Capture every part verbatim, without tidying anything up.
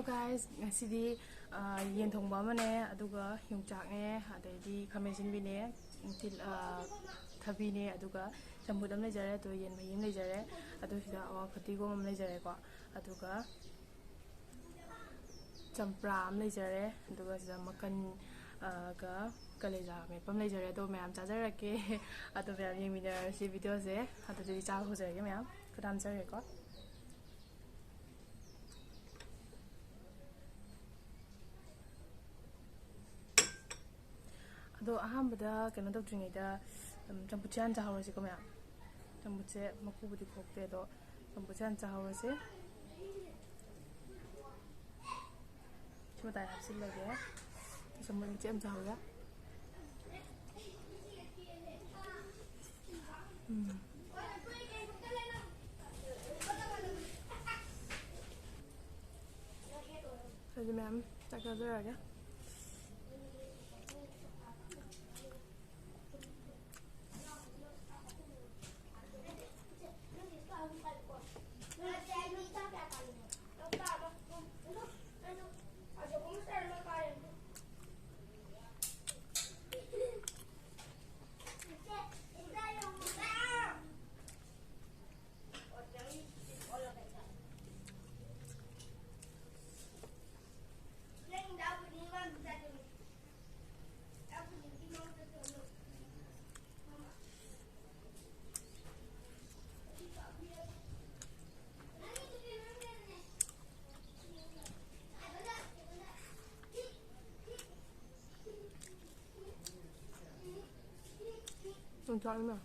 Guys, ꯉꯁꯤꯗꯤ, ꯑ, ꯌꯦꯟ ꯊꯣꯡꯕ ꯑꯃꯅꯦ, ꯑꯗꯨꯒ ꯌꯣꯡꯆꯥꯛꯅꯦ, ꯑꯗꯩꯗꯤ ꯈꯥꯃꯦꯟ ꯑꯁꯤꯟꯕꯤꯅꯦ, ꯇꯤꯜ-, ꯑ, ꯊꯕꯤꯅꯦ, ꯑꯗꯨꯒ ꯆꯝꯐꯨꯠ ꯑꯃ ꯂꯩꯖꯔꯦ, ꯑꯗꯨꯒ ꯌꯦꯟ ꯃꯍꯤ ꯑꯃ ꯂꯩꯖꯔꯦ, ꯑꯗꯨ ꯁꯤꯗ ꯑꯋꯥ ꯐꯗꯤꯒꯣꯝ ꯑꯃ ꯂꯩꯖꯔꯦꯀꯣ, ꯑꯗꯨꯒ ꯆꯝꯄ꯭ꯔꯥ ꯑꯃ ꯂꯩꯖꯔꯦ, ꯑꯗꯨꯒ ꯁꯤꯗ ꯃꯀꯟ, ꯑ, ꯒ ꯀꯂꯦꯖꯥ ꯃꯦꯠꯄ ꯑꯃ ꯂꯩꯖꯔꯦ꯫ ꯑꯗꯣ ꯃꯌꯥꯝ ꯆꯥꯖꯔꯛꯀꯦ꯫ ꯑꯗꯣ ꯃꯌꯥꯝ ꯌꯦꯡꯃꯤꯟꯅꯔꯁꯤ ꯚꯤꯗꯤꯑꯣꯁꯦ꯫ ꯑꯗꯨꯗꯤ ꯆꯥꯕ ꯍꯧꯖꯔꯒꯦ ꯃꯌꯥꯝ꯫ ꯈꯨꯗꯥ ꯆꯥꯖꯔꯒꯦꯀꯣ꯫ ꯑꯗꯣ ꯑꯍꯥꯟꯕꯗ ꯀꯩꯅꯣ ꯇꯧꯗ꯭ꯔꯤꯉꯩꯗ, ꯎꯝ, ꯆꯝꯐꯨꯠꯁꯦ ꯍꯥꯟꯅ ꯆꯥꯍꯧꯔꯁꯤꯀꯣ ꯃꯌꯥꯝ꯫ ꯆꯝꯐꯨꯠꯁꯦ ꯃꯀꯨꯕꯨꯗꯤ ꯈꯣꯛꯇꯦ, ꯑꯗꯣ ꯆꯝꯐꯨꯠꯁꯦ ꯍꯥꯟꯅ ꯆꯥꯍꯧꯔꯁꯦ꯫ ꯁꯤ ꯃꯇꯥꯏ ꯍꯥꯞꯆꯤꯜꯂꯒꯦ꯫ ꯆꯥꯃꯁ ꯃꯆꯦꯠ ꯑꯃ ꯆꯥꯍꯧꯔꯦ꯫ ꯎꯝ꯫ ꯑꯗꯨꯗꯤ ꯃꯌꯥꯝ ꯆꯥꯛ ꯆꯥꯖꯔꯛꯑꯒꯦ꯫ ꯌꯣꯡꯆꯥꯛ ꯏꯃꯥ꯫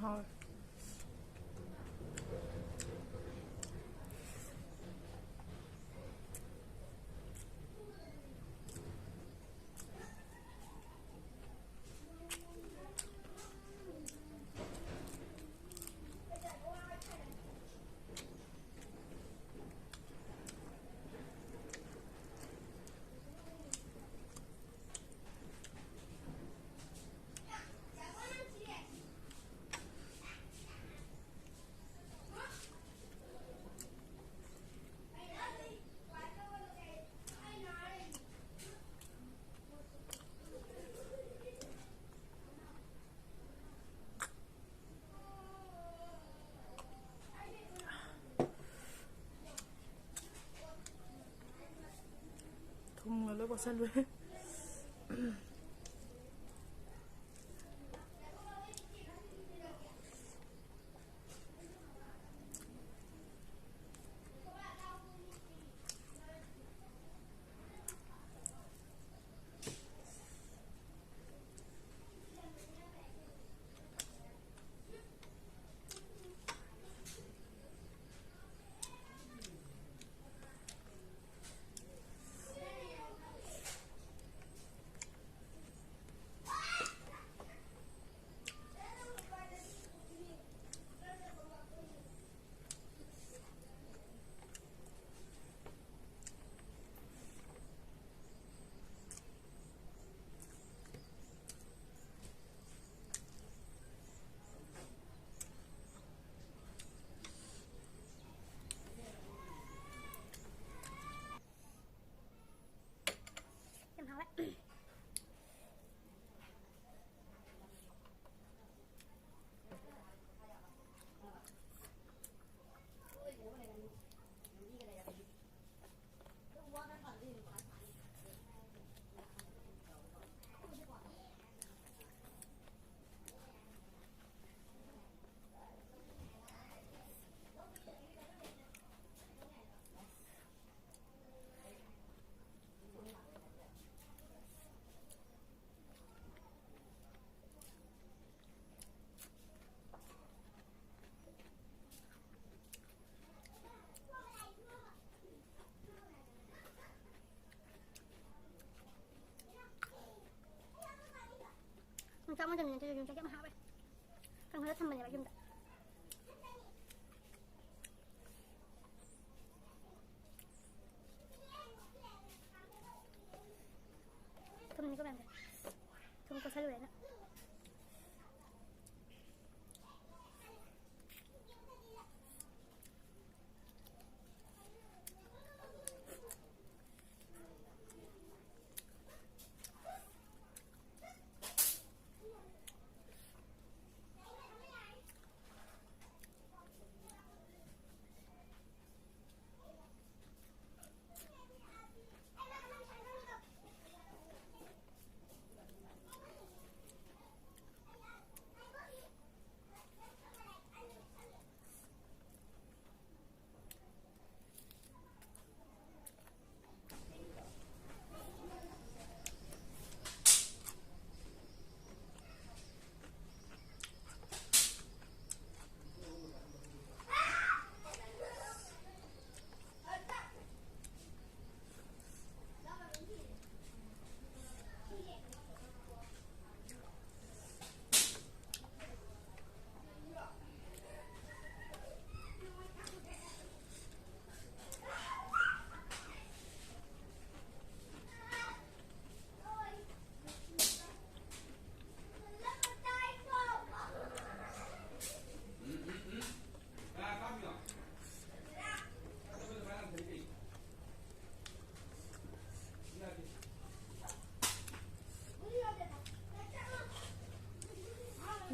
ꯍꯥꯎꯔꯦ꯫ ꯊꯨꯝꯒ ꯂꯣꯏ ꯀꯣꯠꯁꯜꯂꯨꯔꯦ꯫ ꯆꯥꯛ ꯃꯇꯝꯅꯤꯅ ꯑꯗꯨꯁꯨ ꯌꯣꯡꯆꯥꯛꯁꯦ ꯌꯥꯝ ꯍꯥꯎꯋꯦ꯫ ꯀꯪꯍꯜꯂ ꯊꯝꯕꯅꯦꯕ ꯌꯨꯝꯗ꯫ ꯊꯨꯝꯅꯤꯀꯣ ꯃꯌꯥꯝꯁꯦ꯫ ꯊꯨꯝ ꯀꯣꯠꯁꯜꯂꯨꯔꯦꯅ꯫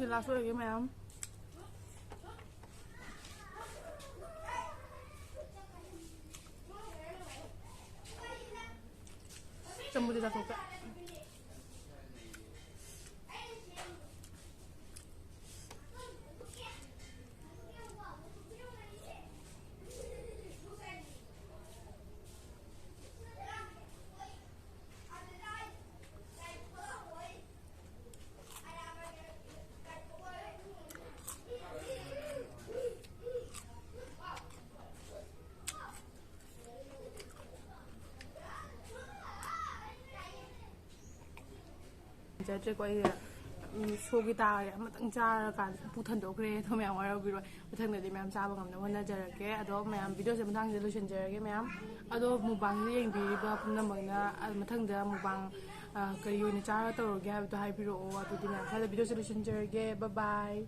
ꯁꯤ ꯂꯥꯁ ꯑꯣꯏꯔꯒꯦ ꯃꯌꯥꯝ꯫ ꯆꯃꯨꯗꯤ ꯆꯥꯊꯣꯛꯄ꯫ ꯆꯠꯇ꯭ꯔꯦꯀꯣ ꯑꯩꯁꯦ꯫ ꯎꯝ, ꯁꯣꯒꯤ ꯇꯥꯔꯦ, ꯑꯃꯇꯪ ꯆꯥꯔꯀꯥꯟꯗ ꯄꯨꯛ ꯊꯟꯗꯣꯛꯈ꯭ꯔꯦ꯫ ꯑꯗꯣ ꯃꯌꯥꯝ ꯋꯥꯔꯧꯕꯤꯔꯣꯏ, ꯃꯊꯪꯗꯗꯤ ꯃꯌꯥꯝ ꯆꯥꯕ ꯉꯝꯅꯕ ꯍꯣꯠꯅꯖꯔꯛꯀꯦ꯫ ꯑꯗꯣ ꯃꯌꯥꯝ, ꯚꯤꯗꯤꯑꯣꯁꯦ ꯃꯇꯥꯡꯁꯤꯗ ꯂꯣꯏꯁꯤꯟꯖꯔꯒꯦ ꯃꯌꯥꯝ꯫ ꯑꯗꯣ ꯃꯨꯛꯕꯥꯡꯁꯤꯗ ꯌꯦꯡꯕꯤꯔꯤꯕ ꯄꯨꯝꯅꯃꯛꯅ, ꯑ, ꯃꯊꯪꯗ ꯃꯨꯛꯕꯥꯡ, ꯑ, ꯀꯔꯤ ꯑꯣꯏꯅ ꯆꯥꯔꯒ ꯇꯧꯔꯒꯦ ꯍꯥꯏꯕꯗꯣ ꯍꯥꯏꯕꯤꯔꯛꯑꯣ꯫ ꯑꯗꯨꯗꯤ ꯃꯌꯥꯝ, ꯁ꯭ꯋꯥꯏꯗ ꯚꯤꯗꯤꯑꯣꯁꯦ ꯂꯣꯏꯁꯤꯟꯖꯔꯒꯦ꯫ Bye bye꯫